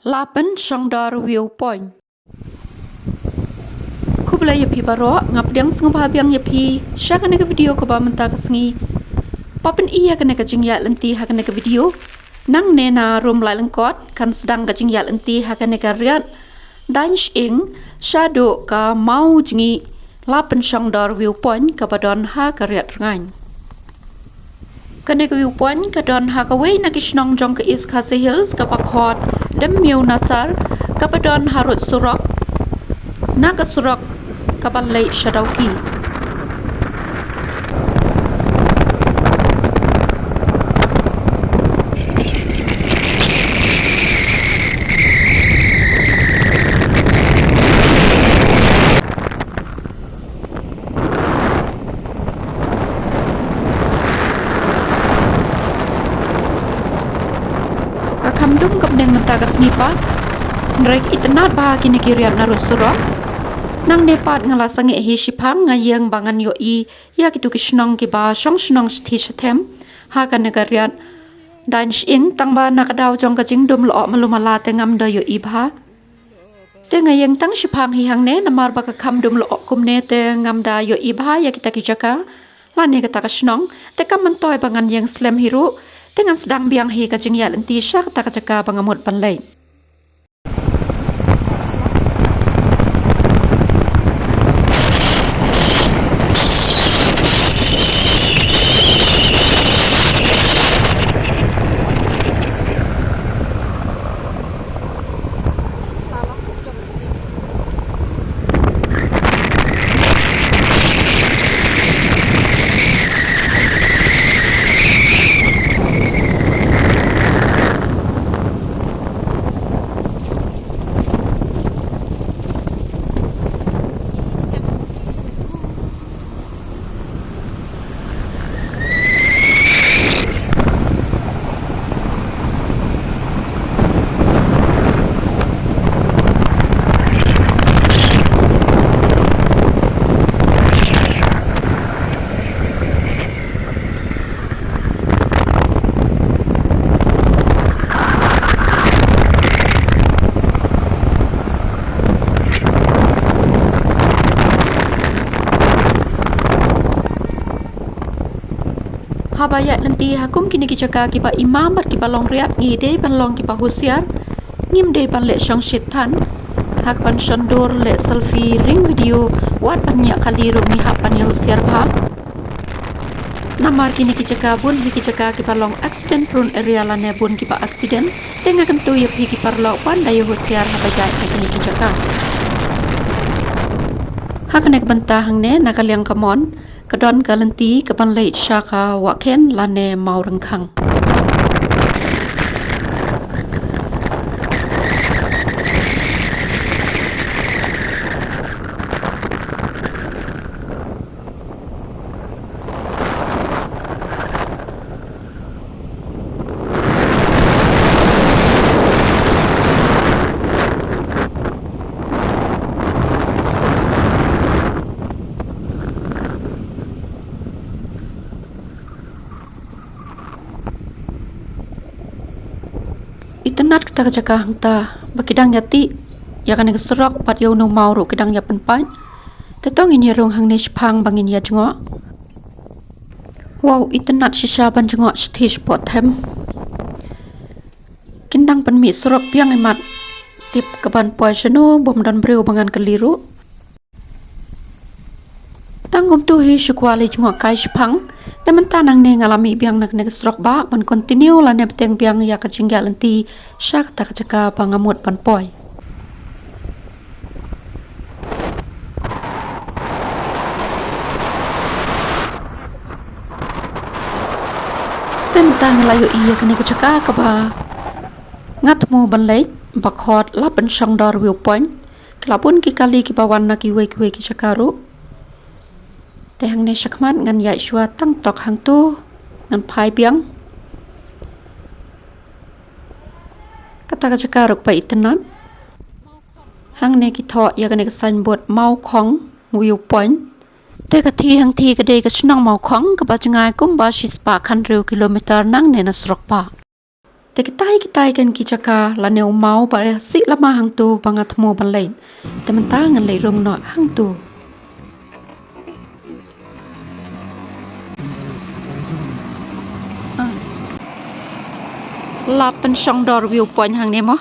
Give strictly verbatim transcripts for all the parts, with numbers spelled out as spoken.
Lapen Shongdor Viewpoint. Khublei ïa phi baroh, nga pdiang sngewbha biang ïa phi sha kane ka video kaba mynta ka sngi. Ba pyni ïa kane ka jingïaid lynti ha kane ka video. Nangne na rum lai lyngkot kan sdang ka jingïaid lynti ha kane ka riat Daiñ Shyieng shaduh ka Mawjngi, Lapen Shongdor Viewpoint kaba don ha ka riat Rngaiñ. Kane ka viewpoint ka don ha kawei na ki shnong jong ka East Khasi Hills kaba khot Demmiewnarsar, kaba don harud surok, na ka surok kaba leit sha Dawki. Ka kham dum ka bneng mynta ka sngi pat, hynrei itynnad bha kine ki riat narud surok. Nangne pat nga la sangeh hi shiphang, nga ïeng ba ngan ïohi ïa kitu ki shnong kiba shong shnong shathie shathem ha kane ka riat Daiñ Shyieng, tangba na ka daw jong ka jingdum lyoh malu mala te ngam da ïohi bha. Te nga ïeng tang shiphang hi hangne namar ba ka kham dum lyoh kumne te ngam da ïohi bha ïa kita ki jaka lane kata ka shnong. Te kam myntoi ba ngan ïeng slem hi ruh, te ngan sdang biang hi ka jingïaid lynti sha kata ka jaka ba nga mut ban leit. Haba ïaid lynti ha kum kine ki jaka kiba imam bad kiba long riat, ngi dei ban long kiba husiar. Ngim dei ban leh shongshit than. Hap ban shon dur, leh selfie, ring video, wat ban ñiah kali ruh ngi hap ban ïa husiar bha. Namar kine ki jaka bun hi ki jaka kiba long accident prone area lane bun kiba accident. Te nga kyntu ïa phi ki paralok ban da ïa husiar haba ïaid ha kine ki jaka. Ha kane ka bynta hangne na ka liang kamon ka don ka lynti kaban leit sha ka Wahkhen lane Mawryngkhang. Itynnad kata ka jaka hangta ba ki dang ïa tih ïa kane ka surok bad ïa une u maw ruh ki dang ïa pynpait. Te to ngin ïa rung hangne shaphang ba ngin ïa jngoh. Wow, itynnad shisha ban jngoh shathie shapoh them. Kin dang pynmih surok biang imat. Tip kaban poi shano, bym don briew ba ngan kylli ruh. Tang kumtu hi shu kwah leit jngoh kai shaphang. Te mynta nangne nga la mih biang na kane ka surok ba ban continue lane bteng biang ïa ka jingïaid lynti sha kata ka jaka ba nga mut ban poi. Te mynta ngi la ïohi ïa kane ka jaka kaba nga thmu ban leit, ba khot Lapen Shongdor Viewpoint. Ki la bun ki kali kiba wan na kiwei kiwei ki jaka ruh. Te hangne shakhmat ngan ïaid shuwa tang tok hangto, ngan phai biang. Kata ka jaka ruh kaba itynnad. Hangne ki thoh ïa kane ka signboard Mawkhong Viewpoint. Te ka thie hangthie ka dei ka shnong Mawkhong kaba jngai kumba shispah khathynriew kilometer nangne na surok ba. Te kitai kitai kan ki jaka lane u maw ba sih lama hangtu ba nga thmu ban leit. Te mynta ngan leit rung noh hangtu. La pynshong dor viewpoint hangne mo.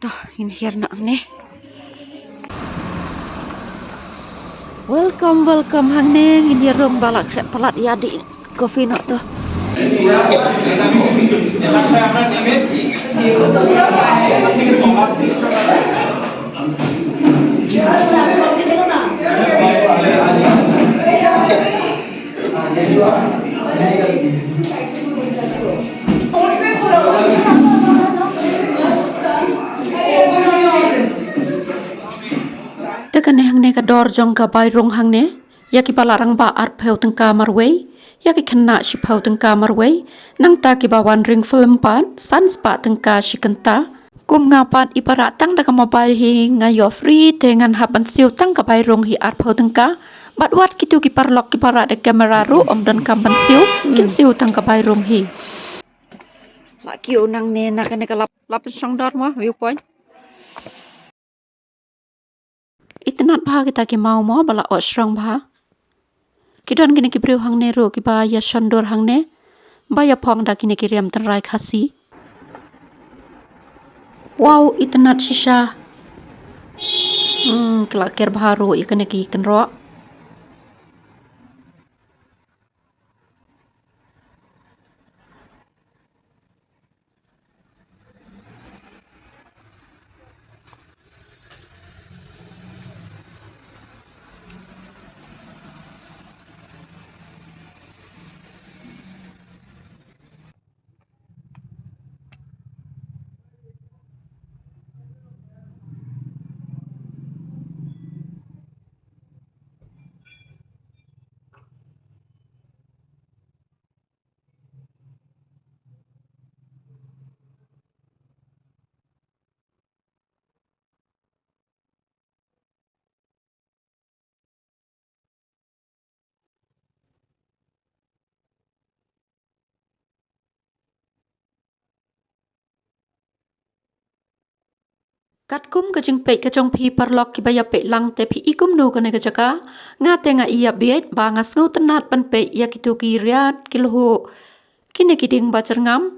To, ngin hiar noh hangne. Welcome, welcome hangne, ngin ïa rung ba la khreh palat ïa dih coffee noh to. Te kane hangne ka dor jong ka bai rung hangne. Ïa kiba la rangbah arphew tyngka marwei, ïa ki khynnah shiphew tyngka marwei, nangta kiba wan ring film pat, san spah tyngka shi kynta. Kum nga pat i para tang da ka mobile hi nga ïoh free te ngan hap ban siew tang ka bai rung hi arphew tyngka. Bad wat kito ki paralok ki para da camera ruh ym donkam ban siew, kin siew tang ka bai rung hi. La kiew nangne na kane ka lap, la pynshong dor mo, viewpoint. Itynnad bha kita ki maw mo ba la ot shrong bha. Ki don kine ki briew hangne ruh kiba ïa shon dur hangne ba ïa phong da kine ki riam tynrai Khasi. Wow, itynnad shisha. Hmm, ki la ker bha ruh ïa kine ki kynroh. Katkum ka jingpeit ka jong phi paralok kiba ïa peit lang te phi i kumno kane ka jaka, nga te nga i ïa bieit ba nga sngewtynnad ban peit ïa kito ki riat ki lhuh, kine ki dieng ba jyrngam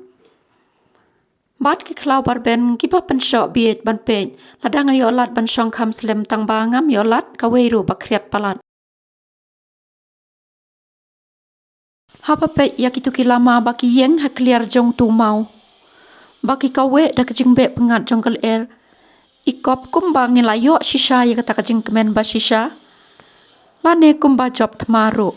bad ki khlaw barben kiba pynshoh bieit ban peit. Lada nga ïoh lad ban shong kham slem tang ba ngam ïoh lad kawei ruh ba khriat palat. Haba peit ïa kito ki lama ba ki ïeng ha kliar jong uto u maw, ba ki kaweh da ka jingbeh pyngngad jong ka lyer. I kop kumba ngi la ïoh shisha ïa kata ka jingkmen ba shisha lane kumba jop thma ruh.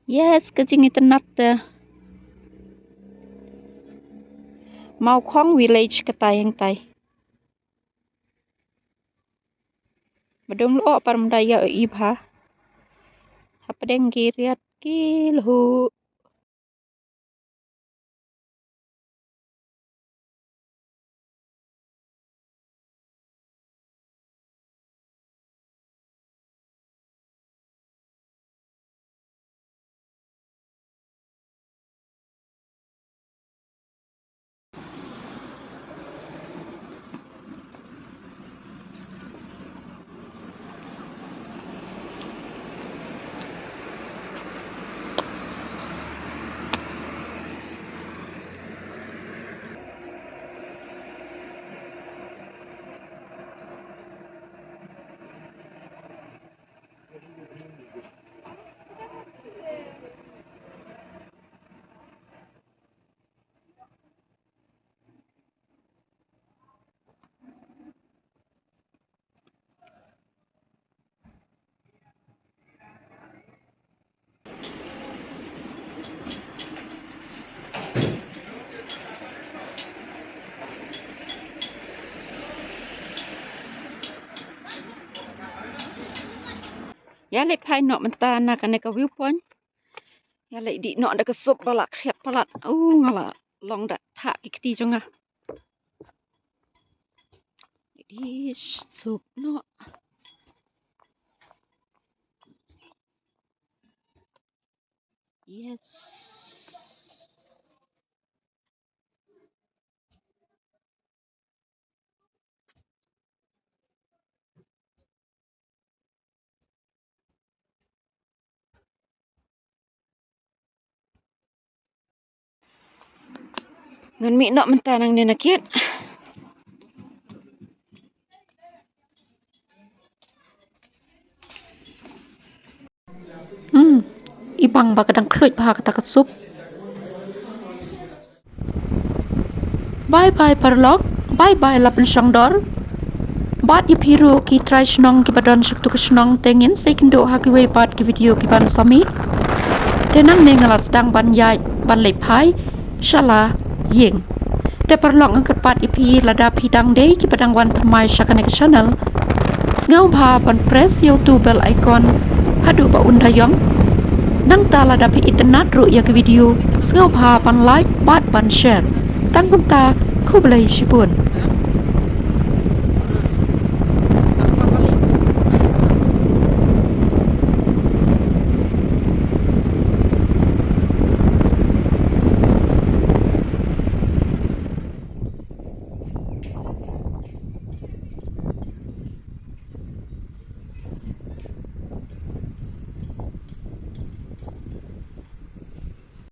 Yes, ka jingitynnad te. Mawkhong village katai hangtai. Ba dum lyoh par mynta ïa i bha. Hapdeng ki riat ki lhuh. Ïa leit phai noh mynta na kane ka view point. Ïa leit dih noh da ka sup ba la khriat palat. U nga la long da thah ki kti jong nga. Dih sup noh. Yes. Ngan mih noh mynta nangne na kiad. Hmm, i bang ba ka dang khluit bha kata ka sup. Bye bye paralok, bye bye la pynshong dor. Bad ïa phi ruh ki trai shnong kiba don sha katu ka shnong te ngin sa ïakynduh ha kiwei pat ki video kiban sa mih. Te nangne nga la sdang ban ïaid ban leit phai sha la ïing. Te paralok nga kyrpad ïa phi lada phi dang dei kiba dang wan thymmai sha kane ka channel, sngewbha ban press ïa utu bell icon haduh ba un da ïong. Nangta lada phi itynnad ruh ïa ka video, sngewbha ban like bad ban share. Tang kumta, khublei shibun.